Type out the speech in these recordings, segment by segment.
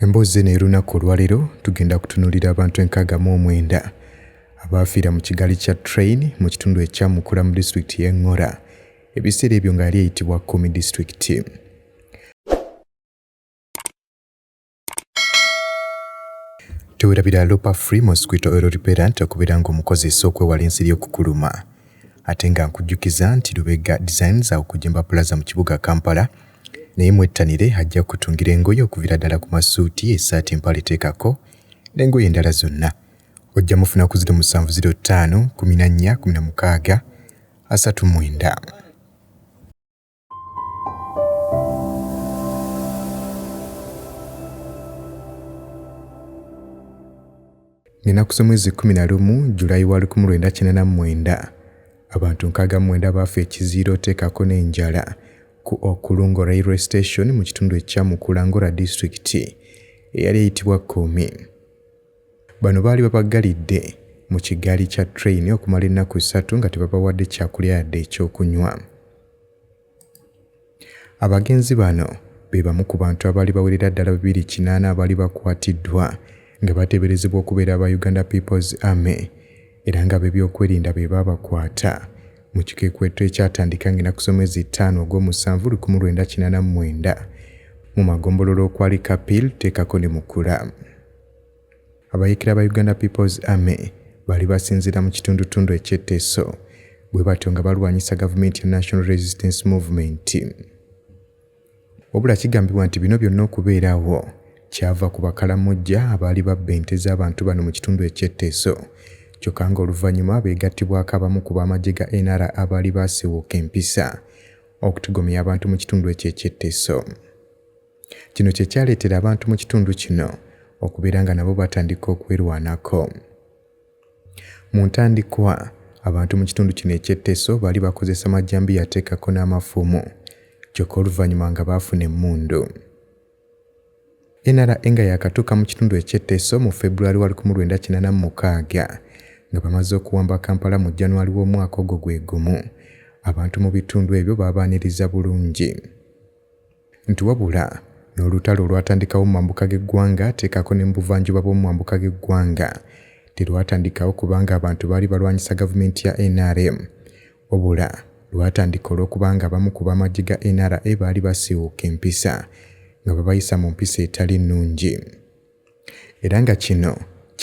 Emboozi eno ey'olunaku olwaleero tugenda kutunuulira abantu 69 abaafiira mu kigaali kya train mu kitundu ekya Mukura mu disitulikiti y'e Ngora ebiseera ebyo nga yali eyitibwa Kumi disitulikiti. Tewerabira Lopa Free Mosquito Oil Repellent okubeera ng'omukozesa okwewala ensiri okukuluma. Ate nga nkujjukiza nti Lubega Designs awo ku Jemba Plaza mu kibuga Kampala naye mwettanire ajja kukutungira engoye okuviira ddala ku masuuti, essaati, empale teekako n'engoye endala zonna. Ojja mufuna ku 0705 14 16 39. Ng'ennaku z'omwezi 11 Julayi wa 1989, abantu 69 baafa ekiziiro oteekako n'enjala ku Okulungo Railway Station mu kitundu ekya Mukula Ngora disitulikiti eyali eyitibwa Kumi. Bano baali babaggalidde mu kigaali kya train okumala ennaku ssatu nga tebabawadde kyakulya yadde ekyokunywa. Abagenzi bano be bamu ku bantu abaali bawerera ddala 280 abaali bakwatiddwa nga bateeberezebwa okubeera aba Uganda People's Army era nga ab'ebyokwerinda be baabakwata mu kikekweto ekyatandika ng'ennaku z'omwezi ttaano Ogwomusanvu 1989 mu magombolola okwali Kapil teekako ne Mukula. Abayeekera ba Uganda People's Army baali basinziira mu kitundutundu eky'e Teso bwe batyo nga balwanyisa gavumenti ya National Resistance Movement. Wabula kigambibwa nti bino byonna okubeerawo kyava ku Bakalamojja abaali babba ente z'abantu bano mu kitundu eky'e Teso kyokka ng'oluvannyuma beegattibwako abamu ku b'amagye ga NRA abaali baasiwuuka empisa okutigomya abantu mu kitundu ekyo eky'e Teso. Kino kye kyaleetera abantu mu kitundu kino okubeera nga nabo batandika okwerwanako. Mu ntandikwa, abantu mu kitundu kino eky'e Teso baali bakozesa majambiya ateekako n'amafumu kyokka oluvannyuma nga baafuna emmundu. NRA nga yaakatuuka mu kitundu eky'e Teso mu February wa 1986 nga bamaze okuwamba Kampala mu January w'omwaka ogwo gwe gumu, abantu mu bitundu ebyo baabaaniriza bulungi. Nti wabula n'olutalo olwatandikawo mu mambuka g'eggwanga teekako ne mu buvanjuba bw'omu mambuka g'eggwanga terwatandikawo kubanga abantu baali balwanyisa gavumenti ya nrm wabula lwatandika olw'okubanga abamu ku b'amagye ga NRA baali basiiwuuka empisa nga babayisa mu mpisa etali nnungi. Era nga kino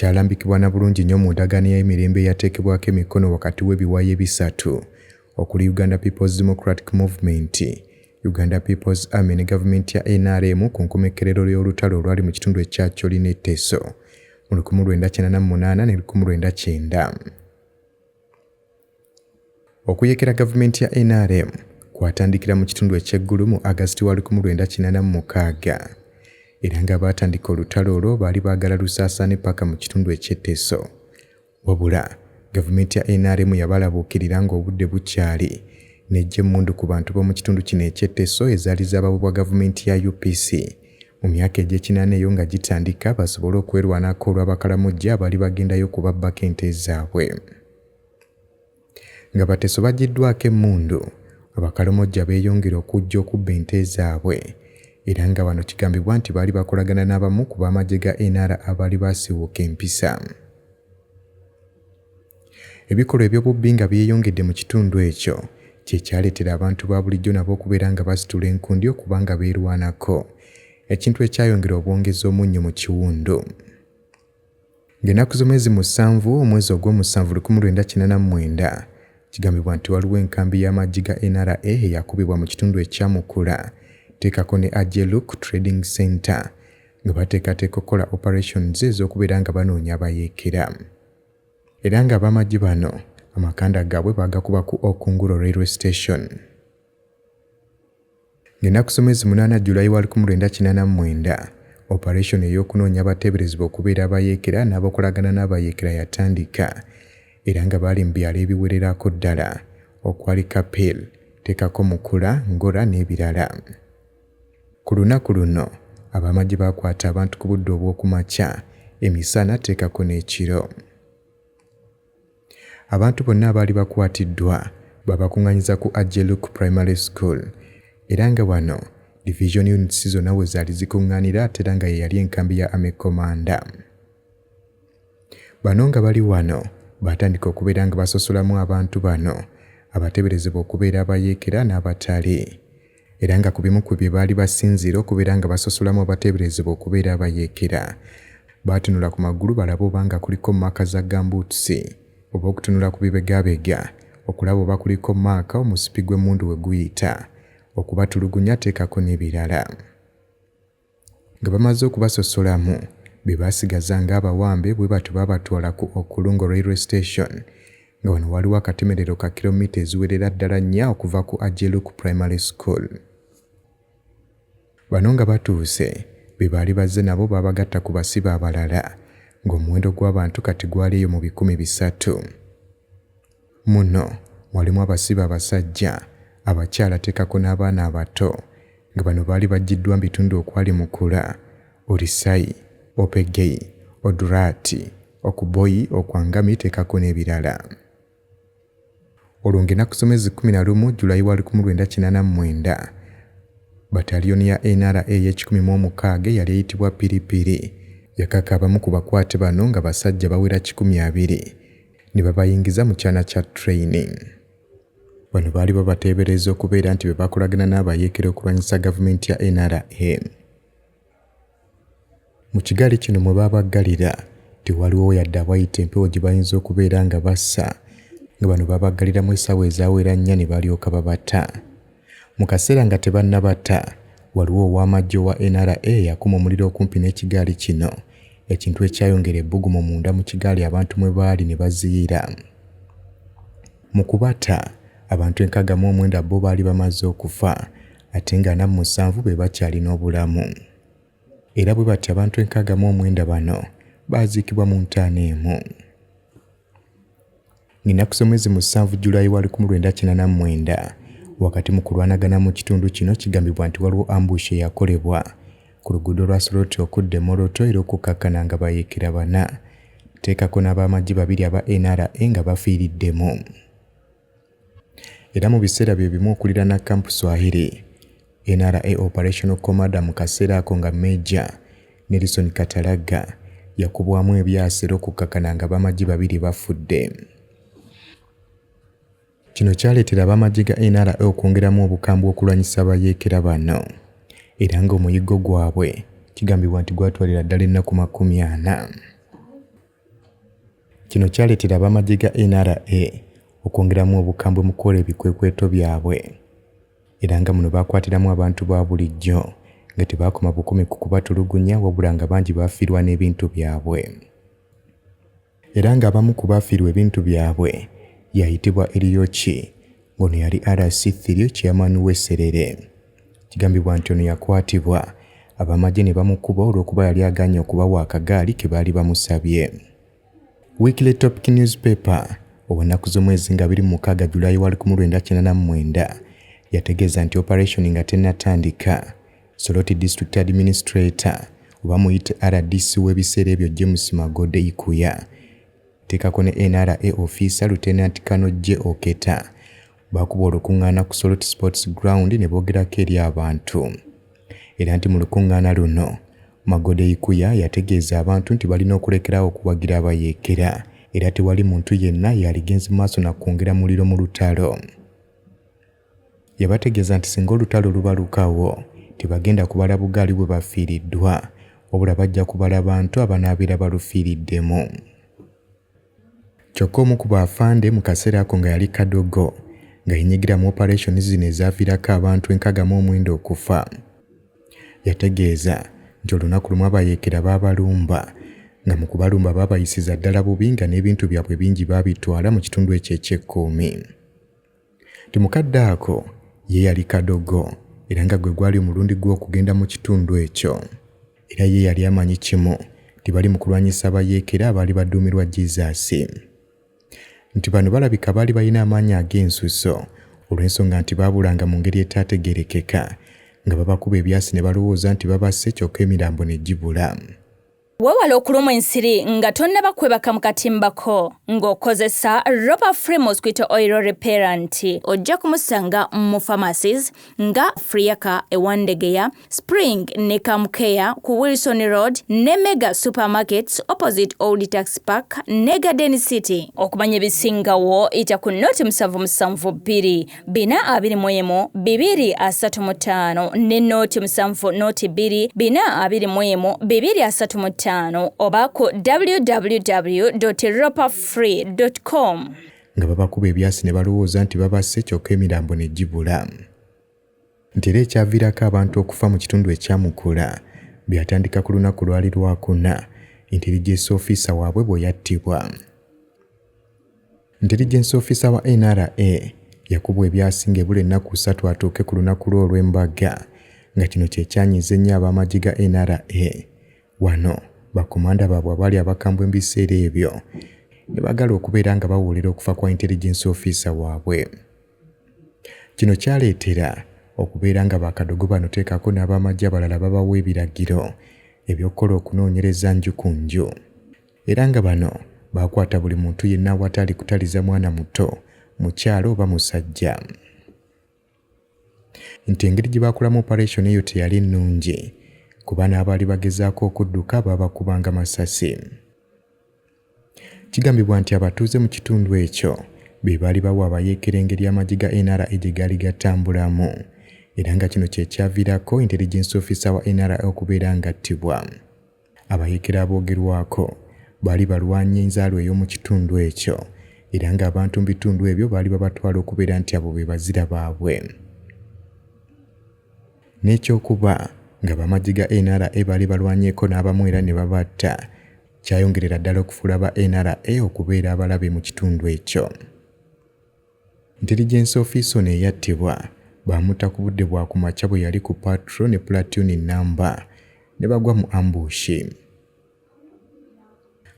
kyalambikibwa na bulungi nnyo mu ndagaano y'emirembe eyateekebwako emikono wakati w'ebiwayi ebisatu okuli Uganda People's Democratic Movement, Uganda People's Army ne gavumenti ya nrm ku nkomekkerero y'olutalo olwali mu kitundu ekya Acholi ne Teso mu 1988 ne 1990. Okuyeekera gavumenti ya nrm kwatandikira mu kitundu eky'e Gulu mu August wa 1986 era ng'abaatandika olutalo olwo baali baagala lusaasaane ppaka mu kitundu eky'e Teso. Wabula gavumenti ya nrm yabalabuukirira ng'obudde bukyali n'eggya emmundu ku bantu b'omu kitundu kino eky'e Teso ezaali zaabawebwa gavumenti ya UPC mu myaka egy'ekinaana eyo nga gitandika basobole okwerwanako olw'Abakalamojja abaali bagendayo okubabbako ente zaabwe. Nga Bateso baggyiddwako emmundu, Abakalomojja beeyongera okujja okubba ente zaabwe era nga bano kigambibwa nti baali bakolagana n'abamu ku b'amagye ga NRA abaali baasiwuuka empisa. Ebikolwa eby'obubbi nga byeyongedde mu kitundu ekyo kye kyaleetera abantu ba bulijjo nabo okubeera nga basitula enkundi okuba nga beerwanako, ekintu ekyayongera obwongezi omunnyo mu kiwundu. Ng'ennaku z'omwezi musanvu omwezi ogw'omusanvu 1989, kigambibwa nti waliwo enkambi y'amaggi ga NRA eyakubibwa mu kitundu ekya Mukula teekako ne Ajeluk Trading Centre nga bateekateeka okukola operations ez'okubeera nga banoonya abayeekera. Era ng'abamagye bano amakanda gaabwe baagakuba ku Okunguro Railway Station. Ng'ennaku z'omwezi munaana July wa 1989, operation ey'okunoonya abateeberezebwa okubeera abayeekera n'abakolagana n'abayeekera yatandika era nga baali mu byalo ebiwererako ddala okwali Kapil, Teekako Mukula, Ngora n'ebirala. Ku lunaku luno, ab'amagye baakwata abantu ku budde obw'oku makya, emisana teekako n'ekiro. Abantu bonna abaali bakwatiddwa babakunganyiza ku Ajeluk Primary School era nga wano Division units zonna we zaali zikuŋŋaanira ate era nga ye yali enkambi ya Army Commander. Bano nga bali wano baatandika okubeera nga basosolamu abantu bano abateeberezebwa okubeera abayeekera n'abatali era nga ku bimu ku bye baali basinziira okubeera nga basosolamu abateeberezebwa okubeera abayeekera baatunula ku magulu balabe oba nga kuliko maaka za gambuutusi oba okutunula ku bibegabega okulaba oba kuliko maaka omusipi gw'emmundu we guyita okubatulugunya teekako n'ebirala. Nga bamaze okubasosolamu, be baasigaza ng'abawambe bwe batyo baabatwala ku Okulungo Railway Station nga wano waliwo akatemerero ka kiromita eziwerera ddala nnya okuva ku Ajeluk Primary School. Bano nga batuuse, be baali bazze nabo baabagatta ku basibe abalala ng'omuwendo gw'abantu kati gwali eyo mu 300. Muno mwalimu abasibe abasajja, abakyala teekako n'abaana abato nga bano baali baggyiddwa mu bitundu okwali Mukura, Orisai, Opegei, Odurati, Okuboi, Okwangami teekako n'ebirala. Olwo ng'ennaku z'omwezi 11 Julayi wa 1989, bataliyoni ya NRA ey'ekikumi mu omukaaga eyali eyitibwa Piripiri yakaka abamu ku bakwate bano nga basajja bawera 120 ne babayingiza mu kyana kya training. Bano baali babateebereza okubeera nti be bakolagana n'abayeekera okulwanyisa gavumenti ya NRA. Mu kigaali kino mwe baabaggalira tewaliwo yadde awayita empewo gye bayinza okubeera nga bassa nga bano baabaggaliramu essaawa ezaawera nnya ne balyoka babata. Mu kaseera nga tebannabata, waliwo ow'amagye owa NRA eyakuma omuliro okumpi n'ekigaali kino ekintu ekyayongera ebbugumu munda mu kigaali abantu mwe baali ne baziyira. Mu kubata, abantu 69 bo baali bamaze okufa ate nga 47 be bakyalina obulamu. Era bwe batyo abantu 69 bano baaziikibwa mu ntaana emu. Ng'ennaku z'omwezi 7 Julayi wa 1989, wakati mu kulwanagana mu kitundu kino kigambibwa nti waliwo ambush eyakolebwa ku luguudo lwa Soroti okudda e Moroto era okukkakkana nga bayeekera bana teekako n'abamagye babiri aba NRA nga bafiiriddemu. Era mu biseera bye bimu okuliraana Camp Swahili, NRA Operational Commander mu kaseera ako nga Major Nelson Katalaga yakubwamu ebyasi era okukkakkana nga ab'amagye babiri bafudde. Kino kyaleetera ab'amagye ga NRA okwongeramu obukambwe okulwanyisa abayeekera bano era ng'omuyiggo gwabwe kigambibwa nti gwatwalira ddala ennaku 40. Kino kyaleetera ab'amagye ga NRA okwongeramu obukambwe mu kukola ebikwekweto byabwe era nga muno baakwatiramu abantu ba bulijjo nga tebaakoma bukumi ku kubatulugunya wabula nga bangi baafiirwa n'ebintu byabwe. Era ng'abamu ku baafiirwa ebintu byabwe y'ayitibwa Erioki ng'ono yali RC3 chairman w'e Serere. Kigambibwa nti ono yakwatibwa ab'amagye ne bamukuba olw'okuba yali agaanye okubawa akagaali ke baali bamusabye. Weekly Topic Newspaper ow'ennaku z'omwezi nga 26 Julayi wa 1989 yategeeza nti operation nga tennatandika, Soroti District Administrator oba muyite RDC w'ebiseera ebyo James Magode Ikuya teekako ne NRA Officer Lieutenant Colonel J Oketa baakuba olukungaana ku Soroti Sports Ground ne boogerako eri abantu. Era nti mu lukungaana luno Magode Ikuya yategeeza abantu nti balina okulekeraawo okuwagira abayeekera era tewali muntu yenna yaligenze maaso na kwongera muliro mu lutalo. Yabategeeza nti singa olutalo lubalukawo tebagenda kubala bugaali bwe bafiiriddwa wabula bajja kubala bantu abanaabeera balufiiriddemu. Kyokka omu ku baafande mu kaseera ako nga yali Kadogo nga yenyigira mu operation zino ezaaviirako abantu 69 okufa yategeeza nti olunaku lumu abayeekera baabalumba nga mu kubalumba baabayisiza ddala bubi nga n'ebintu byabwe bingi baabitwala mu kitundu ekyo eky'ekkuumi. Nti mu kadde ako ye yali Kadogo era nga gwe gwali omulundi gwe okugenda mu kitundu ekyo. Era ye yali amanyi kimu nti bali mu kulwanyisa abayeekera abaali baduumirwa Jesus. Nti bano balabika baali balina amaanyi ag'ensusso olw'ensonga nti baabulanga mu ngeri etaategeerekeka nga babakuba ebyasi ne balowooza nti babasse kyokka emirambo ne gibula. Weewale okulumwa ensiri nga tonnaba kwebaka mu katimba ko ng'okozesa Ropa Free Mosquito Oil Repellent. Ojja kumusanga mu pharmacies nga Friaka e Wandegeya, Spring ne Kamkeya ku Wilson Road ne Mega Supermarkets opposite Old Tax Park ne Garden City. Okumanya ebisingawo ita ku noti 772 421 235 ne noti 7 noti 2 421 235 oba ku www.ropafree.com. Nga babakuba ebyasi ne balowooza nti babasse kyokka emirambo ne gibula. Nti era ekyaviirako abantu okufa mu kitundu ekya Mukula byatandika ku lunaku lwali Lwakuna intelligence officer waabwe bwe yattibwa. Intelligence officer wa NRA yakubwa ebyasi ng'ebula ennaku ssatu atuuke ku lunaku lwe olw'embaga nga kino kye kyanyiiza ennyo ab'amagye ga NRA. Wano bakomanda baabwe abaali abakambwe mu biseera ebyo ne baagala okubeera nga bawoolera okufa kwa intelligence officer waabwe. Kino kyaleetera okubeera nga bakadogo bano teekako n'abamagye abalala babawa ebiragiro eby'okukola okunoonyereza nju ku nju. Era nga bano baakwata buli muntu yenna awatali kutaliza mwana muto, mukyala oba musajja. Nti engeri gye baakolamu operation eyo teyali nnungi kuba n'abaali bagezaako okudduka baabakubanga masasi. Kigambibwa nti abatuuze mu kitundu ekyo be baali bawa abayeekera engeri amagye ga NRA gye gaali gatambulamu era nga kino kye kyaviirako intelligence officer wa NRA okubeera ng'attibwa. Abayeekera aboogerwako baali balwanyi enzaalwa ey'omu kitundu ekyo era ng'abantu mu bitundu ebyo baali babatwala okubeera nti abo be bazira baabwe. N'ekyokuba nga bamagye ga NRA baali balwanyeeko n'abamu era ne babatta kyayongerera ddala okufuula ba NRA okubeera abalabe mu kitundu ekyo. Intelligence officer ono eyattibwa baamutta ku budde bwa ku makya bwe yali ku patrol ne platoon nnamba ne bagwa mu ambush.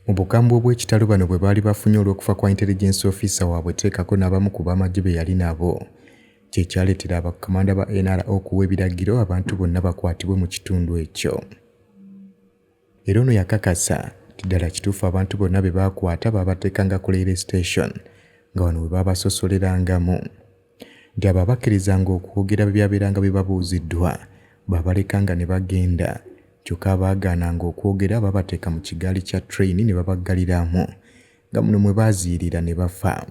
Mu bukambwe obw'ekitalo bano bwe baali bafunye olw'okufa kwa intelligence officer waabwe teekako n'abamu ku b'amagye be yali nabo kye kyaleetera abakamanda ba NRA okuwa ebiragiro abantu bonna bakwatibwe mu kitundu ekyo. Era ono yakakasa nti ddala kituufu abantu bonna be baakwata baabateekanga ku railway station nga wano we baabasosolerangamu. Nti abo abakkirizanga okwogera bye byabeeranga bibabuuziddwa baabalekanga ne bagenda kyokka abaagaananga okwogera baabateeka mu kigaali kya train ne babaggaliramu nga muno mwe baaziirira ne bafa.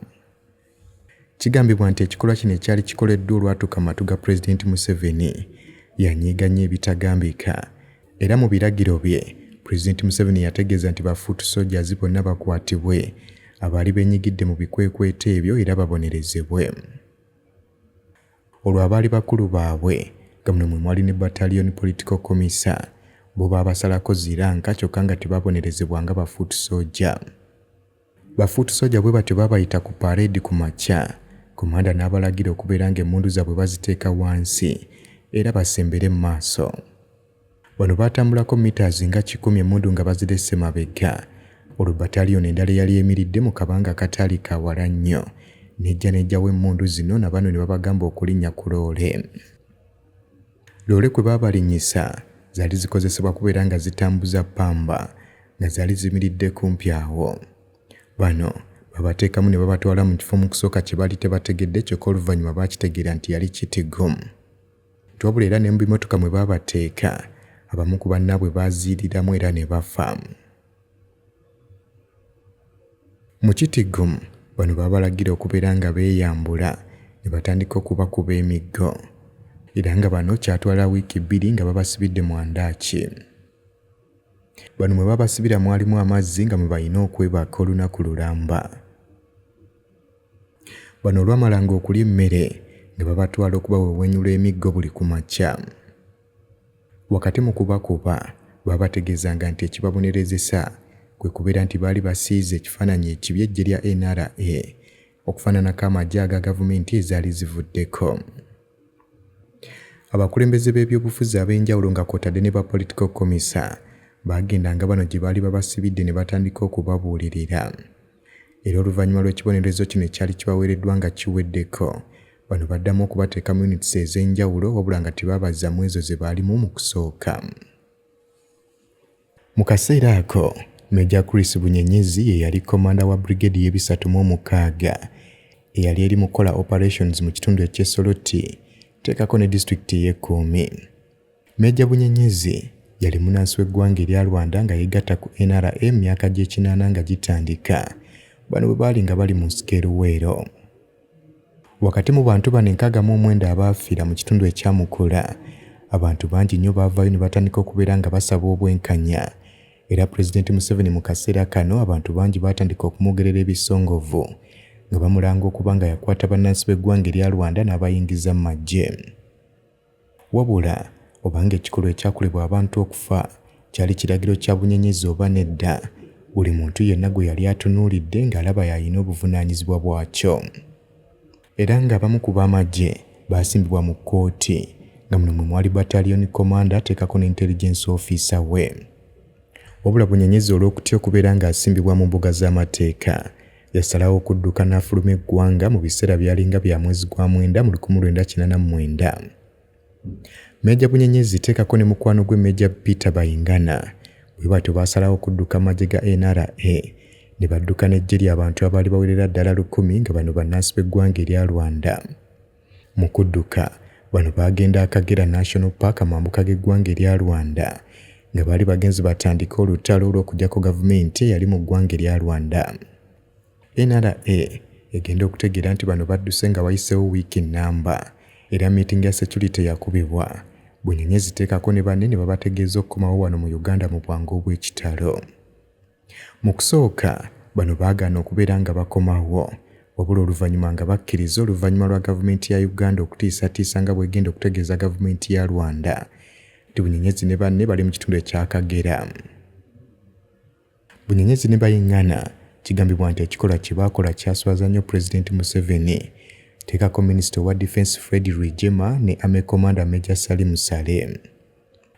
Kigambibwa nti ekikolwa kino ekyali kikoleddwa olwatuuka mu matu ga Pulezidenti Museveni yanyiiga nnyo ebitagambika era mu biragiro bye Pulezidenti Museveni yategeeza nti ba foot soldiers bonna bakwatibwe abaali beenyigidde mu bikwekweto ebyo era babonerezebwe. Olwo abaali bakulu baabwe nga muno mwe mwali ne Battalion Political Commissar bo baabasalako ziranka kyokka nga tebabonerezebwa nga ba foot soldier. Ba foot soldier bwe batyo baabayita ku parade ku makya, komanda n'abalagira okubeera ng'emmundu zaabwe baziteeka wansi era basembere mu maaso. Bano baatambulako meters nga 100 emmundu nga bazirese mabega. Olwo battalion endala eyali eyimiridde mu kabanga akataali ka wala nnyo n'ejja n'eggyawo emmundu zino na bano ne babagamba okulinnya ku loole. Loole kwe baabalinnyisa zaali zikozesebwa kubeera nga zitambuza ppamba nga zaali ziyimiridde kumpi awo. Bano babateekamu ne babatwala mu kifo mu kusooka kye baali tebategedde kyokka oluvannyuma baakitegeera nti yali Kitgum. Nti wabula era ne mu bimotoka mwe baabateeka abamu ku bannaabwe baaziiriramu era ne bafa. Mu Kitgum bano baabalagira okubeera nga beeyambula ne batandika okubakuba emiggo era nga bano kyatwala wiiki 2 nga babasibidde mu andaaki. Bano mwe babasibira mwalimu amazzi nga mwe balina okwebaka olunaku lulamba. Bano olwamalanga okulya emmere nga babatwala okubawewenyula emiggo buli ku makya. Wakati mu kubakuba baabategeezanga nti ekibabonerezesa kwe kubeera nti baali basiize ekifaananyi ekibi eggye lya NRA okufaananako amagye aga gavumenti ezaali zivuddeko. Abakulembeze b'ebyobufuzi ab'enjawulo nga kw'otadde ne ba political commissar baagendanga bano gye baali babasibidde ne batandika okubabuulirira. Era oluvannyuma lw'ekibonerezo kino ekyali kibaweereddwa nga kiweddeko, bano baddamu okubateeka mu units ez'enjawulo wabula nga tebabazza mu ezo ze baalimu mu kusooka. Mu kaseera ako, Major Chris Bunyenyezi ye yali komanda wa Brigade y'ebisatu mu omukaaga eyali eri mu kukola operations mu kitundu eky'e Soroti teekako ne disitulikiti ey'e Kumi. Major Bunyenyezi yali munnansi w'eggwanga erya Rwanda nga yeegatta ku NRA mu myaka gy'ekinaana nga gitandika, bano bwe baali nga bali mu nsiko e Luweero. Wakati mu bantu bano 69 abaafiira mu kitundu ekya Mukula, abantu bangi nnyo baavaayo ne batandika okubeera nga basaba obwenkanya era Pulezidenti Museveni mu kaseera kano abantu bangi baatandika okumwogerera ebisongovu nga bamulanga okuba nga yakwata bannansi b'eggwanga erya Rwanda n'abayingiza mu magye. Wabula obanga ekikolwa ekyakolebwa abantu okufa kyali kiragiro kya Bunyenyezi oba nedda, buli muntu yenna gwe yali atunuulidde ng'alaba y'alina obuvunaanyizibwa bwakyo. Era ng'abamu ku b'amagye baasimbibwa mu kkooti nga muno mwe mwali Battalion Commander ateekako ne Intelligence Officer we. Wabula Bunyenyezi olw'okutya okubeera ng'asimbibwa mu mbuga z'amateeka, yasalawo okudduka n'afuluma eggwanga mu biseera byalinga bya mwezi gwa mwenda mu 1989. Meeja Bunyenyezi teekako ne mukwano gwe Meeja Peter Bayingana bwe batyo baasalawo okudduka amagye ga NRA ne badduka n'eggye ly'abantu abaali bawerera ddala 1000 nga bano bannansi b'eggwanga erya Rwanda. Mu kudduka, bano baagenda Akagera National Park amambuka g'eggwanga erya Rwanda nga baali bagenze batandike olutalo olw'okuggyako gavumenti eyali mu ggwanga erya Rwanda. NRA egenda okutegeera nti bano badduse nga wayiseewo wiiki nnamba era miitingi ya securite yakubibwa Bunyenyezi teekako ne banne ne babategeeza okukomawo wano mu Uganda mu bwangu obw'ekitalo. Mu kusooka bano baagaana okubeera nga bakomawo wabula oluvannyuma nga bakkiriza oluvannyuma lwa gavumenti ya Uganda okutiisatiisa nga bw'egenda okutegeeza gavumenti ya Rwanda nti Bunyenyezi ne banne bali mu kitundu ekya Kagera. Bunyenyezi ne Bayingana kigambibwa nti ekikolwa kye baakola kyaswaza nnyo Pulezidenti Museveni, teekako Minisita owa Defense Fred Rwigyema ne Army Commander Major Salim Saleh.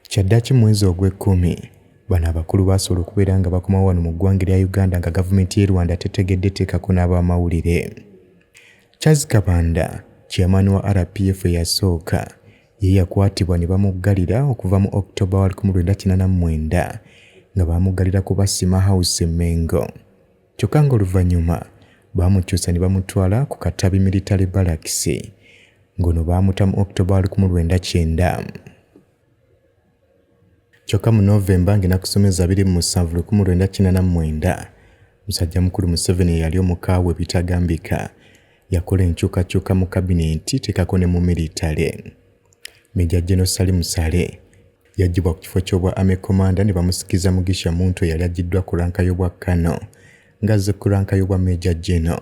Kyaddaki mu mwezi ogw'ekkumi, bano abakulu baasobola okubeera nga bakomawo wano mu ggwanga erya Uganda nga gavumenti y'e Rwanda tetegedde teekako n'abamawulire. Charles Kabanda, Chairman wa RPF eyasooka, ye yakwatibwa ne bamuggalira okuva mu October wa 1989 nga baamuggalira ku Basima House e Mengo. Kyokka ng'oluvannyuma baamukyusa ne bamutwala ku Katabi Military Barracks ng'ono baamuta mu October wa 1990. Kyokka mu November ng'ennaku z'omwezi 27 1989, musajja mukulu Museveni eyali omukaawu ebitagambika yakola enkyukakyuka mu kabinenti teekako ne mu miritale. Major General Salim Saleh yaggyibwa ku kifo ky'obwa Army Commander ne bamusikiza Mugisha Muntu eyali aggyiddwa ku ranka y'obwa Colonel ng'azze ku ranka y'obwa Major General.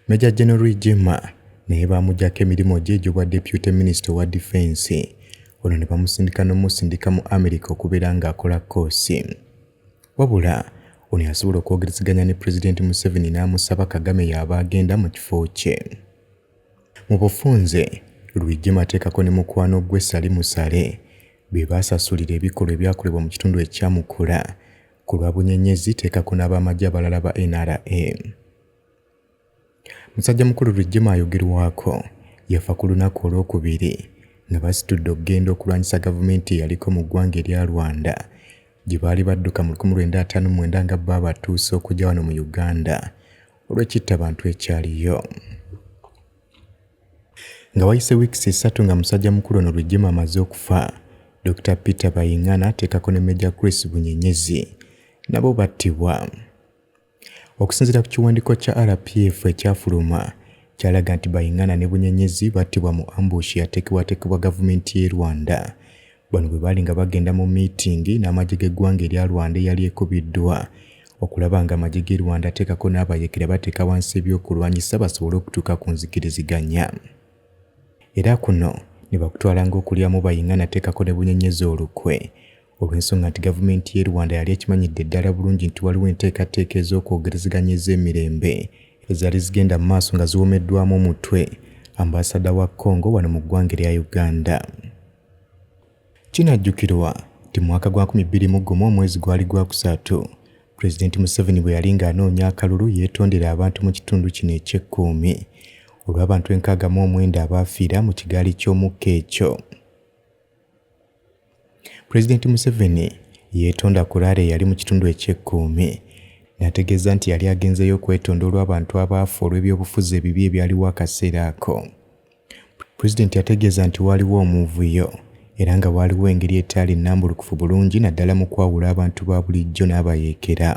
Major General Rwigyema naye baamuggyako emirimu gye egy'obwa Deputy Minister owa Defense ono ne bamusindika n'omusindika mu America okubeera ng'akola kkoosi. Wabula ono yasobola okwogerezeganya ne Pulezidenti Museveni n'amusaba Kagame y'aba agenda mu kifo kye. Mu bufunze, Rwigyema ateekako ne mukwano gwe Salim Saleh be baasasulira ebikolwa ebyakolebwa mu kitundu ekya Mukula ku lwa Bunyenyezi teekako n'abamagye abalala ba NRA. Musajja mukulu Rwigyema ayogerwako yafa ku lunaku olwokubiri nga basitudde okugenda okulwanyisa gavumenti eyaliko mu ggwanga erya Rwanda gye baali badduka mu 1959 nga bo abatuuse okujja wano mu Uganda olw'ekittabantu ekyaliyo. Nga wayise wiiki 3 nga musajja mukulu ono Rwigyema amaze okufa, Dr. Peter Bayingana ateekako ne Major Chris Bunyenyezi nabo battibwa. Okusinziira ku kiwandiiko kya RPF ekyafuluma, kyalaga nti Bayingana ne Bunyenyezi battibwa mu ambush eyateekebwateekebwa gavumenti y'e Rwanda. Bano bwe baali nga bagenda mu miitingi n'amagye g'eggwanga erya Rwanda eyali ekubiddwa okulaba ng'amagye g'e Rwanda ateekako n'abayeekera bateeka wansi ebyokulwanyisa basobole okutuuka ku nzikiriziganya. Era kuno ne bakutwala ng'okulyamu Bayingana ateekako ne Bunyenyezi olukwe olw'ensonga nti gavumenti y'e Rwanda yali ekimanyidde ddala bulungi nti waliwo enteekateeka ez'okwogerezeganya ez'emirembe ezaali zigenda mu maaso nga ziwomeddwamu omutwe ambasada wa Congo wano mu ggwanga erya Uganda. Kinajjukirwa nti mu mwaka gwa 2001 omwezi gwali gwakusatu, Pulezidenti Museveni bwe yali ng'anoonya akalulu yeetondera abantu mu kitundu kino eky'Ekkuumi olw'abantu 69 abaafiira mu kigaali ky'omukka ekyo. Pulezidenti Museveni Yeetonda ku rally eyali mu kitundu eky'Ekkuumi n'ategeeza nti yali agenzeeyo okwetonda olw'abantu abaafa olw'ebyobufuzi ebibi ebyaliwo akaseera ako. Pulezidenti yategeeza nti waaliwo omuvuyo era nga waaliwo engeri etaali nnambulukufu bulungi naddala mu kwawula abantu ba bulijjo n'abayeekera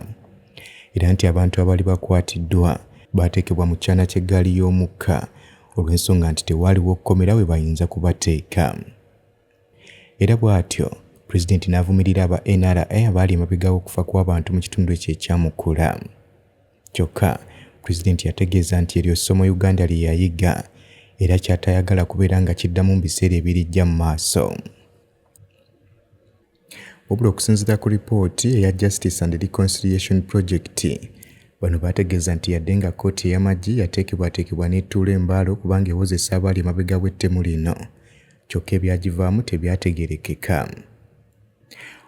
era nti abantu abaali bakwatiddwa baateekebwa mu kyana ky'eggaali y'omukka olw'ensonga nti tewaaliwo kkomera we bayinza kubateeka. Era bw'atyo Pulezidenti n'avumirira aba NRA abaali emabega w'okufa kw'abantu mu kitundu ekyo ekya Mukula. Kyokka Pulezidenti yategeeza nti eryo ssomo Uganda lye yayiga era ky'atayagala kubeera nga kiddamu mu biseera ebirijja mu maaso. Wabula okusinziira ku lipooti eya Justice and Reconciliation Project, bano baategeeza nti yadde nga kkooti ey'amagye yateekebwateekebwa n'etuula e Mbale okuba ng'ewozesa abaali emabega w'ettemu lino, kyokka ebyagivaamu tebyategeerekeka.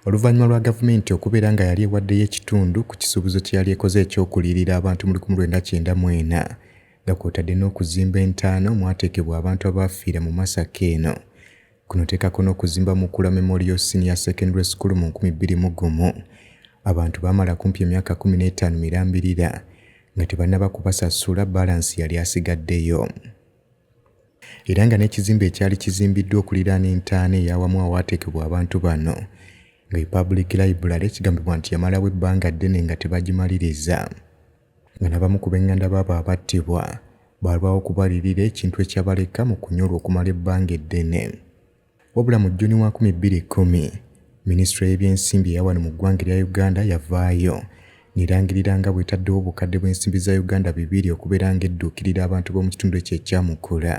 Oluvannyuma lwa gavumenti okubeera nga yali ewaddeyo ekitundu ku kisuubizo kye yali ekoze eky'okuliyirira abantu mu 1994 nga kw'otadde n'okuzimba entaana omwateekebwa abantu abaafiira mu masaka eno, Kuno oteekako n'okuzimba Mukula Memorial Senior Secondary School mu 2001. Abantu baamala kumpi emyaka 15 mirambirira nga tebannaba kubasasula bbalansi yali asigaddeyo. Era nga n'ekizimbe ekyali kizimbiddwa okuliraana entaana ey'awamu awaateekebwa abantu bano nga ye Public Library kigambibwa nti yamalawo ebbanga ddene nga tebagimaliriza. Nga n'abamu ku b'enganda baabo abattibwa baalwawo okubalirira ekintu ekyabaleka mu kunyolwa okumala ebbanga eddene. Wabula mu June wa 2010, minisitule y'ebyensimbi eya wano mu ggwanga erya Uganda yavaayo nerangirira nga bw'etaddewo obukadde bw'ensimbi za Uganda bibiri okubeera ng'edduukirira abantu b'omu kitundu ekyo ekya Mukula.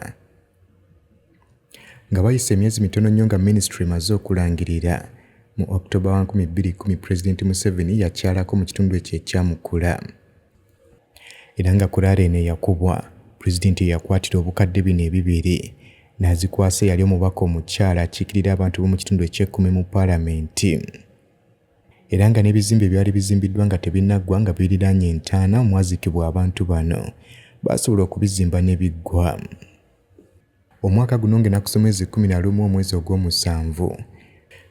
Nga wayise emyezi mitono nnyo nga minisitule emaze okulangirira, mu October wa 2010 Pulezidenti Museveni yakyalako mu kitundu ekyo ekya Mukula. Era nga ku rally eno eyakubwa, Pulezidenti yeyakwatira obukadde bino ebibiri n'azikwasa eyali omubaka omukyala akiikirira abantu b'omu kitundu eky'ekkumi mu Palamenti. Era nga n'ebizimbe ebyali bizimbiddwa nga tebinnaggwa nga biriraanye entaana omwaziikibwa abantu bano, baasobola okubizimba ne biggwa. Omwaka guno ng'ennaku z'omwezi 11 omwezi ogw'omusanvu,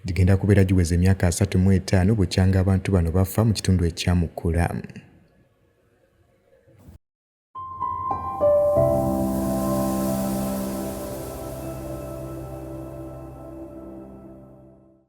gigenda kubeera giweze emyaka 35 bukyanga abantu bano bafa mu kitundu ekya Mukula.